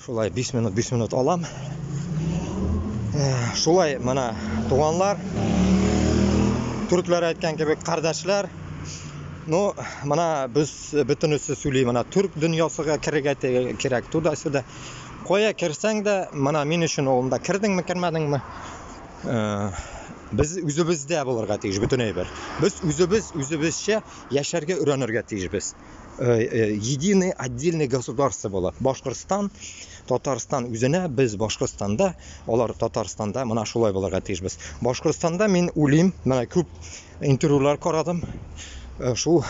Шулай 5 минут, 5 минут алам. Шулай менә, туганлар, түркләр әйткән кебек, кардәшләр. Ну, менә без бөтенесе сөйли, менә түрк дөньясыга керергә кирәк, туда-сюда. Кая керсәң дә, менә мин өчен ул анда кердеңме, кермәдеңме, без үзебездә булырга тиеш бөтен әйбер. Без үзебез үзебезчә яшәргә өйрәнергә тиешбез. Единый отдельный государство була. Башкортстан, Татарстан үзенә, без Башкортстанда, алар Татарстанда, менә шулай булырга тиешбез. Башкортстанда мин уйлыйм, менә күп интервьюлар карадым. Шул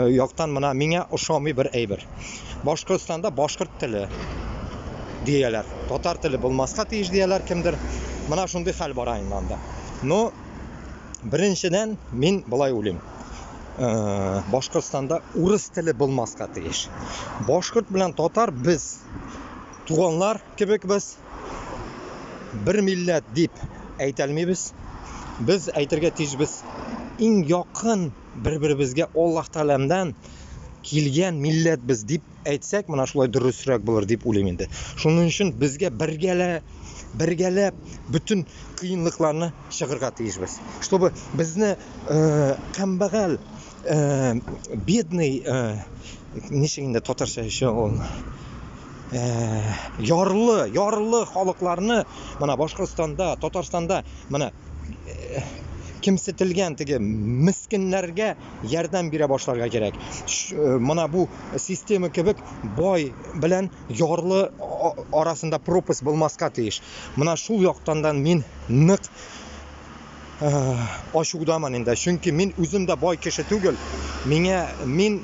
яктан менә миңа ошамый бер әйбер. Башкортстанда башкорт теле дияләр. Татар теле булмаска тиеш дияләр кемдер. Менә шундый хәл бара инде анда. Но беренчедән мин былай уйлыйм. Башкортстанда урыс теле булмаска тиеш. Башкорт белән татар без туганлар кебек без. Бер милләт дип әйтә алмыйбыз. Без әйтергә тиешбез, иң якын бер-беребезгә Аллаһ Тәгаләмдән килгән милләт без дип әйтсәк, менә шулай дөресрәк булыр дип уйлыйм инде. Шуның өчен безгә бергәләп бөтен кыенлыкларны чыгарга тиешбез. Чтобы безне кәмбәгал, бедный, ничек инде татарча еще ул, ярлы, ярлы халыкларны менә Башкортстанда, Татарстанда менә кимсетелгән теге мескеннәргә ярдәм бирә башларга кирәк. Менә бу система кебек бай белән ярлы арасында пропасть булмаска тиеш. Менә шул яктан да мин нык ачудамын инде. Чөнки мин үзем дә бай кеше түгел. Миңа мин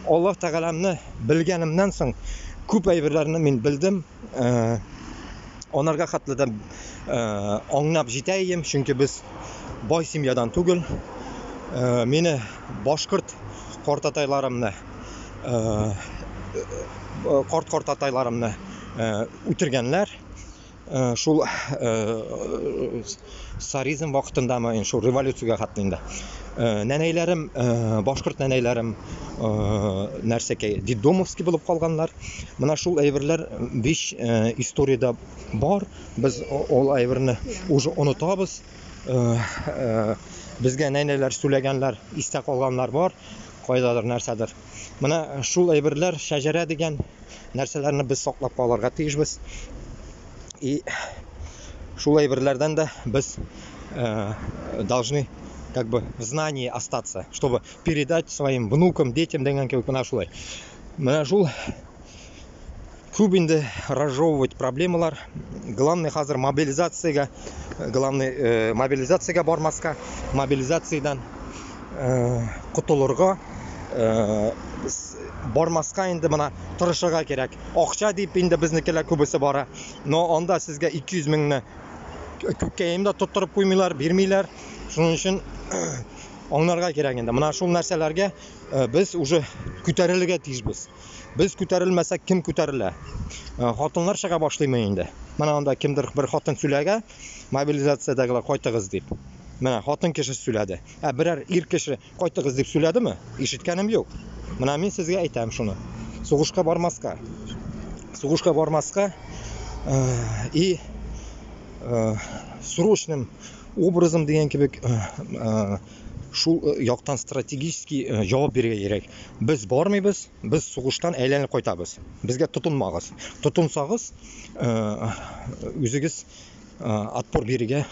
Аллаһ Тәгаләмне белгәнемнән соң күп әйберләрне мин белдем. Анарга хәтле дә аңлап җитә идем, чөнки без бай семьядан түгел. Мине башкорт картатайларымны, карт картатайларымны үтергәннәр. Шул царизм вакытындамы, инде шул революциягә хәтле инде. Нәнәйләрем, башкорт нәнәйләрем нәрсәкәй детдомовский булып калганнар. Менә шул әйберләр биш историядә бар. Без ул әйберне уже онытабыз. Безгә нәнәйләр сөйләгәннәр, истә калганнар бар, кайдадыр нәрсәдер. Менә шул әйберләр, шәҗәрә дигән нәрсәләрне без саклап калырга тиешбез. И шул әйберләрдән дә без должны как бы в знании остаться, чтобы передать своим внукам, детям дигән кебек менә шулай. Менә шул күп инде разжевывать проблемалар. Главный хәзер мобилизациягә, главный мобилизациягә бармаска, мобилизациядән котылырга, бармаска инде менә тырышырга кирәк. Акча дип инде безнекеләр күбесе бара. Но анда сезгә 200 меңне күккәем дә тоттырып куймыйлар, бирмиләр. Шуның өчен аңларга кирәк инде. Менә шул нәрсәләргә без уже күтәрелергә тиешбез. Без күтәрелмәсәк, кем күтәрелә? Хатыннар чыга башлыймы инде? Менә анда кемдер бер хатын сөйләгә, мобилизациядәгеләр кайтыгыз дип. Менә хатын кеше сөйләде. Ә берәр ир кеше кайтыгыз дип сөйләдеме? Ишеткәнем юк. Менә мин сезгә әйтәм шуны. Сугышка бармаска. Сугышка бармаска и срочным образом дигән кебек шул яктан стратегический җавап бирергә кирәк. Без бармыйбыз, без сугыштан әйләнеп кайтабыз. Безгә тотынмагыз. Тотынсагыз, үзегез отпор бирергә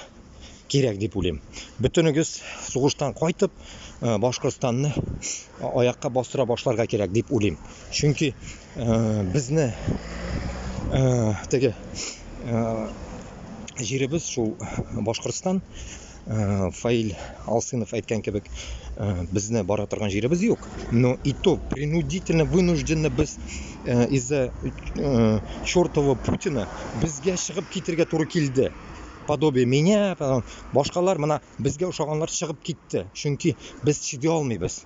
кирәк дип уйлыйм. Бөтенегез сугыштан кайтып, Башкортстанны аякка бастыра башларга кирәк дип уйлыйм. Чөнки безне теге җиребез шул Башкортстан, Фаил Алсынов әйткән кебек, безне бара торган җиребез юк. Но и то принудительно, вынужденно без из-за чертова Путина безгә чыгып китергә туры килде. Подобие меня, потом башкалар менә безгә ошаганнар чыгып китте. Чөнки без чыдый алмыйбыз.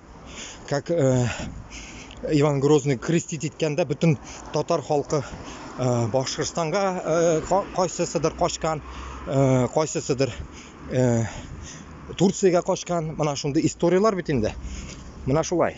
Как Иван Грозный крестить иткәндә бөтен татар халкы Башкортстанга кайсысыдыр качкан, кайсысыдыр Турциягә качкан. Менә шундый историяләр бит инде. Менә шулай.